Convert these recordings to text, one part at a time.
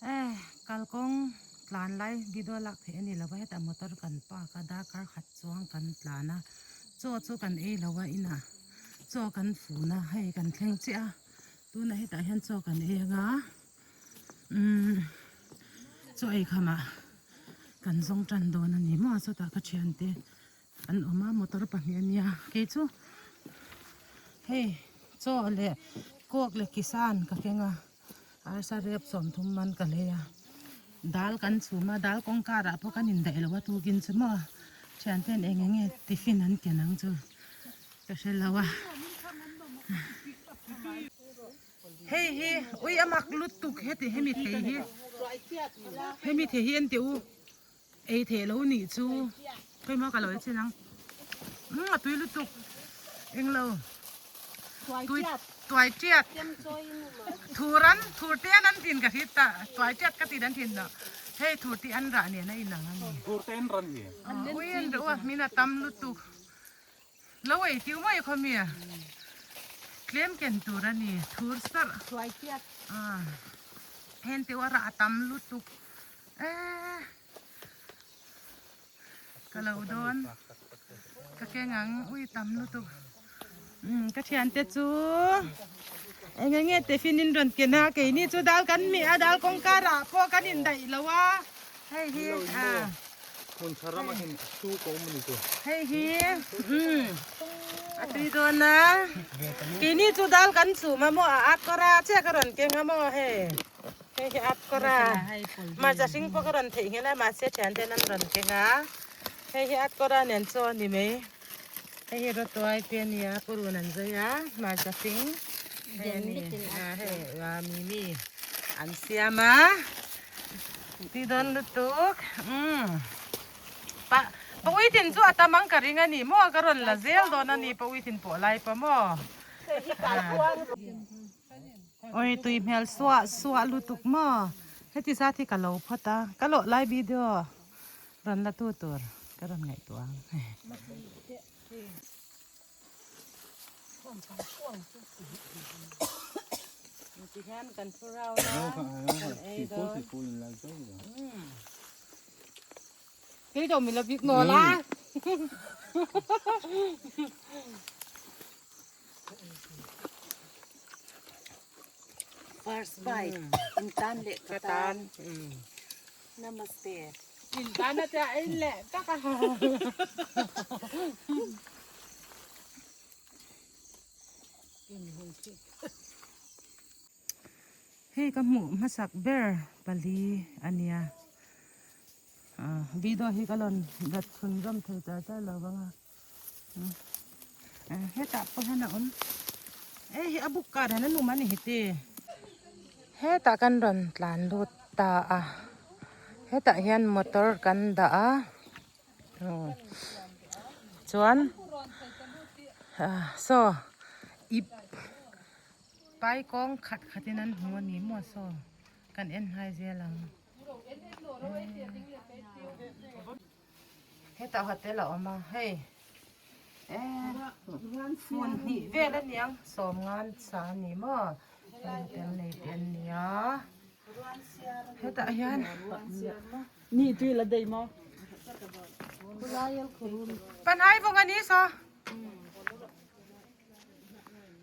Eh kalkawng tlan lai video lak theih a ni lo va hetah motor kan park a darkar khat chuang kan tlan a chaw chu kan ei lo a inah chaw kan fun a hei kan thleng chiah a tunah hetah hian chaw kan ei anga umm chaw ei khamah kan zawng tan dawn a ni maw chutah ka thiante an awm a motor pahnih a nia kei chu hei chaw leh kawk leh kisan ka keng a arsa rep sawmthum man ka lei a dal kan chhum a dal kawngkar ah pawh kan indaih lo a tukin chu maw thianten eng eng nge tiffin an ken ang chu ka hre lo a hei hi ui a mak lutuk heti hemi thei hi hemi thei hi an ti u. Ei theih lo nih chu khawimaw ka lo ei chin ang umm a tui lutuk englo tui tuai tiat thur an thur te an an tin ka hrit ta tuai tiat ka tin an thin lo hei thur te an rah nen a inang a ni thur te an ran hi ui an reuh a min a tam lutuk lo ei tiu mai khaw mi tlem ken tur a ni thur sarh tuai tiat hen teuh a rah a tam lutuk. Eee ka lo dawn ka keng ang ui tam lutuk umm ka thiante chu eng eng nge tiffin in rawn ken a keini chu dal kan mih a dal kawngka rah pawh kan indaih lo a hei hi a hmun tha rama hian su ka awm a ni chu hei hi umm a tui dawn a keini chu dal kan chhum a maw a at kawr a chiah ka rawn keng a maw hei. Hei hi at kawr a, hmarcha hring pawh ka rawn theih nghen a mahse thian ten an rawn keng a, hei hi at kawr a nen chaw a ni mai, hei hi rawtuai te a nia purun an zai a hmarcha hring hei a ni a hei a mimi an siam a tui dawn lutuk umm pa pawitin chu a tam ang ka ring a ni maw ka rawn la zel dawn a ni pawitin pawh lai pawh maw. Oi tui hmel suah suah lutuk maw heti zat hi ka lo phawt a ka lawh lai video rawn la tu tur ka rawn ngaihtuah ang. Tihian kan thu round a kan ei dawn. Kei dawh min la bik nawl a. First bite in tan leh ka tan. Namaste. In tan a tia ein leh tak a. Hei ka hmuh hmasak ber pali a nia. Video hi ka rawn rat chhun zawm thei char char lo vang a. Hetah pawh hian a awm hei hi a buk kar hian a lum a ni heti hetah kan rawn tlan lut ta a hetah hian motor kan dah a chuan saw ip pai kawng khat khat in an hmu a ni maw saw kan en hnai zel ang. Hetah hotel a awm a hei hmun hnih vel a niang sawm ngan sa a ni maw hei hotel nei te an nia hetah hian panhai vawng a ni saw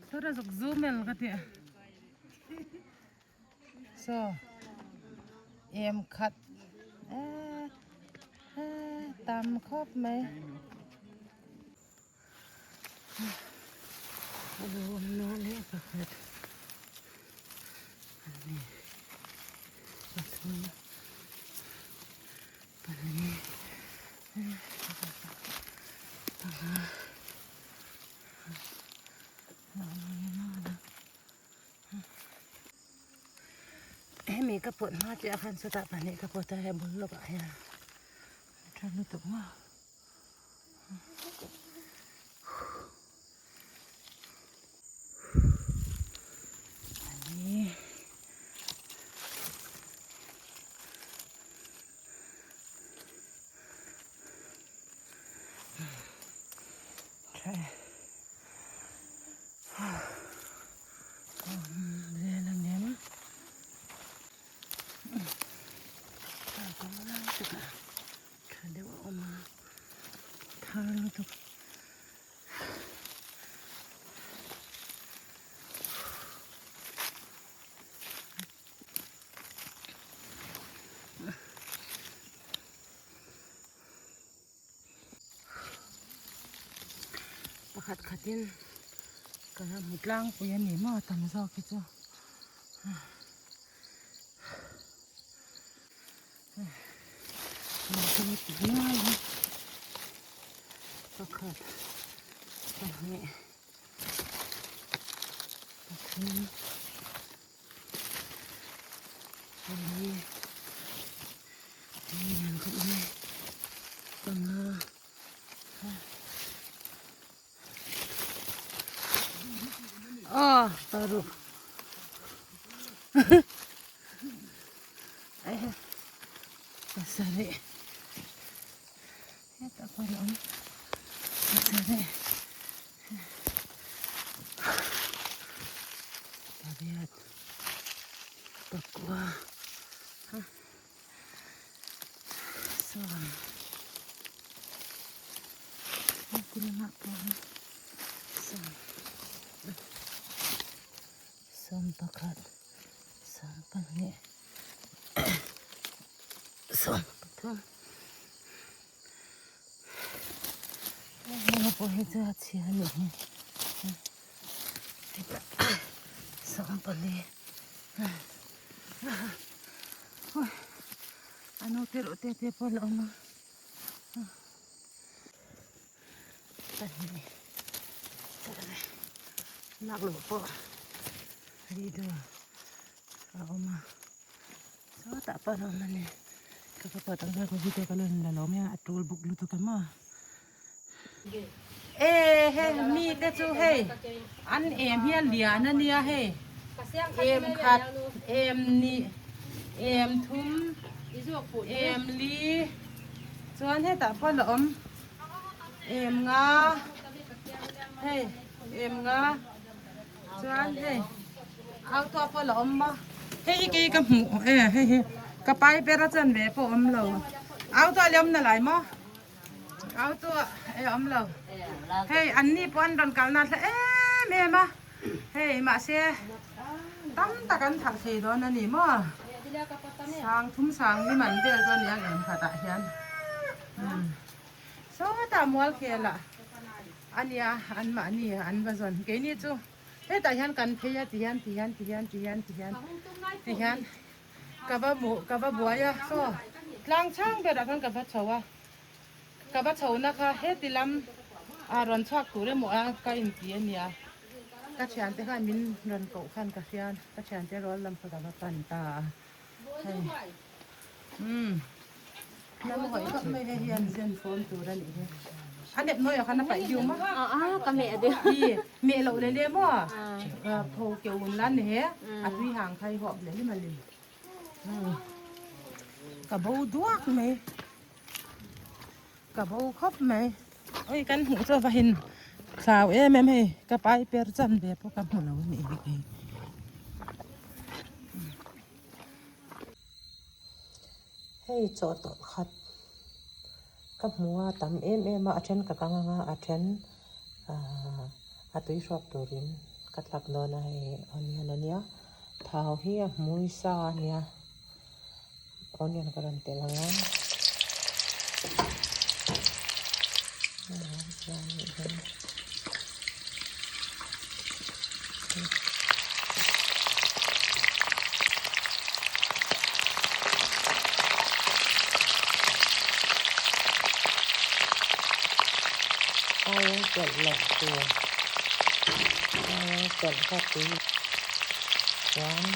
thura zuk zoom el ka tih Saw em khat eh eh tam khawp mai a lo awm na leh pakhat a ni pathum pahnih panga. Hemi ka pawt hma chiah khan chutah pahnih ka pawt a he bul lawkah hian a tha lutuk maw. Ani. Tha e. Kawng lai takah tha deuh a awm a thar lutuk. Pakhat khatin ka la hmu tlangpui a ni maw tam zawk hi chu. Pakhat pahnih pathum pali lian khawp mai panga aw paruk pasarih hetah pawh a awm pasarih pariat pakua sawm heti lamah pawh sawm sawm pakhat sawm pahnih sawm pathum heng pawh hi chu a chhia a nih hi hetah 40 a naute erawh te te pawh a la awm a pahnih lak loh pawh video a awm a sawtah pawh a awm a ni ka ka pawh tam zawk video ka la lo mai a a tul bawk lutuk em aw e hei mi te chu hei an em hi a lian a nia hei em khat em ni em thum em li chuan hetah pawh la awm em nga hei em nga chuan hei auto pawh la awm a hei hi kei ka hmuh e hei hi ka pai ber a chan ve pawh awm lo auto a la awm na lai maw auto e awm lo hei an ni pawh an rawn kalna hla em em a hei mahse tam tak an thah thei dawn a ni maw sang thum sang ni man vel chu a ni ang em khatah hian sawtah mual khel ah a nia an mahni an va zawn keini chu hetah hian kan phei a tihian tihian tihian tihian tihian tihian ka va hmuh ka va buai a saw tlang chhang berah khan ka va chho a ka va chho na kha heti lam a rawn chhuak tur emaw a ka inti a nia ka thiante khan min rawn koh khan ka hria ka thiante rual lam kha ka va pan ta a hei umm hnam hawi khawp mai hei hian zen fawm tur a nih hi a nep nawi ah khan a paih diu ma ka meh deuh i meh loh leh leh maw pho keu un lan ni he a tui hang khai hawp leh lim a lim ka bo duak mai ka bo khawp mai oi kan hmuh chu va hin thlau em em hei ka pai per chan ve pawh ka hmu lo a nih hi kei. Hei chawhtawlh khat ka hmu a tam em em a a then ka kang anga a then ahh a tui hruak turin ka thlak dawn a hei onion ania thau hi a hmui sa ania onion ka rawn telh ang a Aia telh loh tur aia telh kha tui chuan.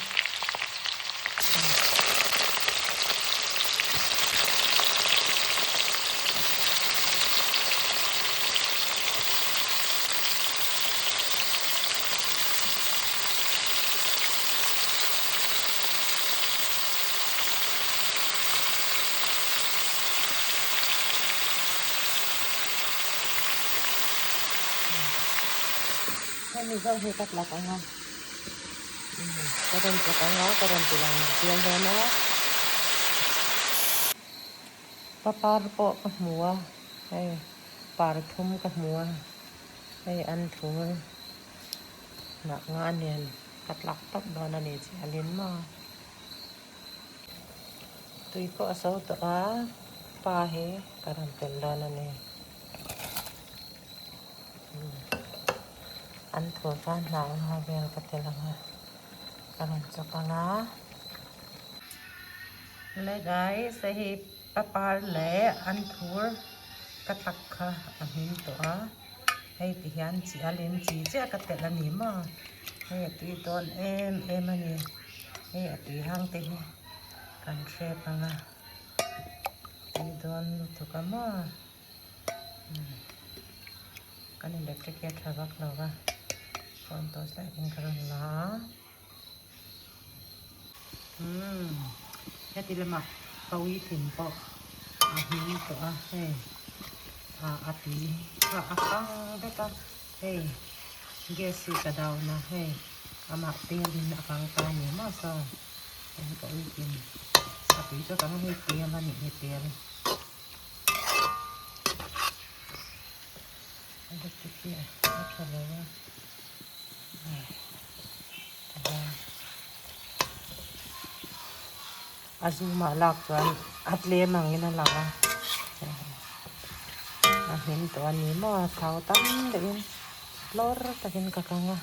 Hemi zawng hi ka tlak ang a. Ka rawn tlak ang a, ka rawn ti lang bial dawn a. Papar pawh ka hmu a hei par thum ka hmu a hei an thur hnah nga nen ka tlak tawp dawn a ni chialin maw. Tui pawh a so tawh a pa hi ka rawn telh dawn a ni. An thur kha hnah nga vel ka telh ang a ka rawn chawk ang a. Le guys hei hi papar leh an thur ka tlak kha a hming tawh a hei ti hian chi a lem chi chiah ka telh a ni maw hei a tui dawn em em a ni hei a tui hang te hi kan hrep ang a tui dawn lutuk a maw kan electric hi a tha vak lo va phone torch light in ka rawn la a. Umm heti lamah pawitlin pawh a hming tawh a hei ah a tui kha a kang vek a hei gas hi ka down a hei amah telin a kang ta a ni maw saw hei hi pawitlin a tui chu a kang a hei tel a nih hi tel electric hi a tha lo a. A zoom ah lak chuan a tlem angin a lang a a hlim tawh a ni maw a thau tam deuhin tlawr takin ka kang a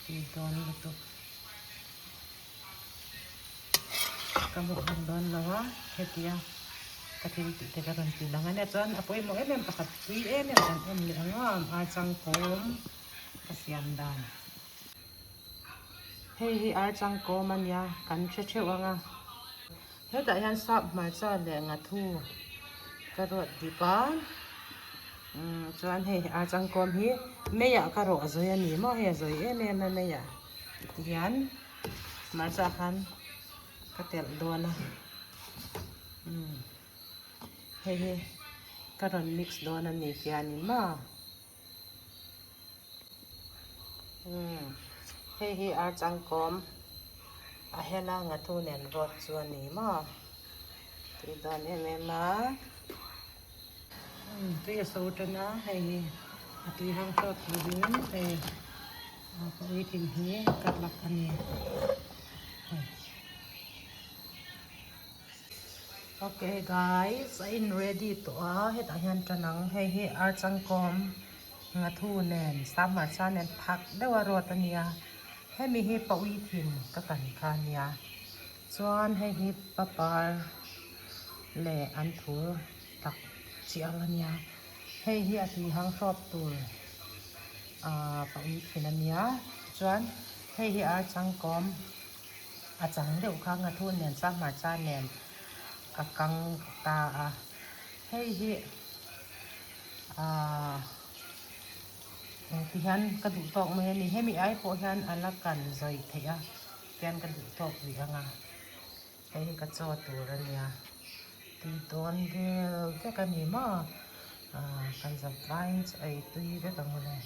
tui dawn lutuk ka hmuh hman dawn lo a hetia ka thil tih te ka rawn ti lang a nia chuan a pawimawh em em pakhat tui em em kan en leh ang a ar changkawm ka siam dan hei hi ar changkawm a nia kan hre theuh ang a hetah hian sap hmarcha leh nghathu ka rawt dip a umm chuan hei ar changkawm hi meiah ka rawh zawi a ni maw hei a zawi em em a meiah tihian. Hmarcha khan ka telh dawn a umm hei hi ka rawn mix dawn a ni hianin maw umm hei hi ar changkawm a hela nghathu nen rawt chu a ni maw tui dawn em em a umm tui a so tan a hei hi a tui hang tawk turin hei. Ka uitin hi ka tlak a ni. Okay guys, a in ready tawh a, hetah hian tan ang hei hi ar changkawm ngathu nen sam hmarcha nen phak deuh a rawt a nia hemi hi pa uitin ka kan kha a nia chuan hei hi papar leh an thur tak chiang a nia hei hi a tui hang hrawp tur. Ahh ka ui thin a nia chuan hei hi ar changkawm a chang deuh kha ngathu nen chuan hmarcha nen ka kang ta a hei hi ahh tihian ka duh tawk mai a ni hemi ai pawh hian a la kan zawih theih a tihian ka duh tawk rih ang a hei hi ka chaw tur a nia tui dawn vel vek a ni maw ahh kan zavaiin chaw ei tui vek ang aw le.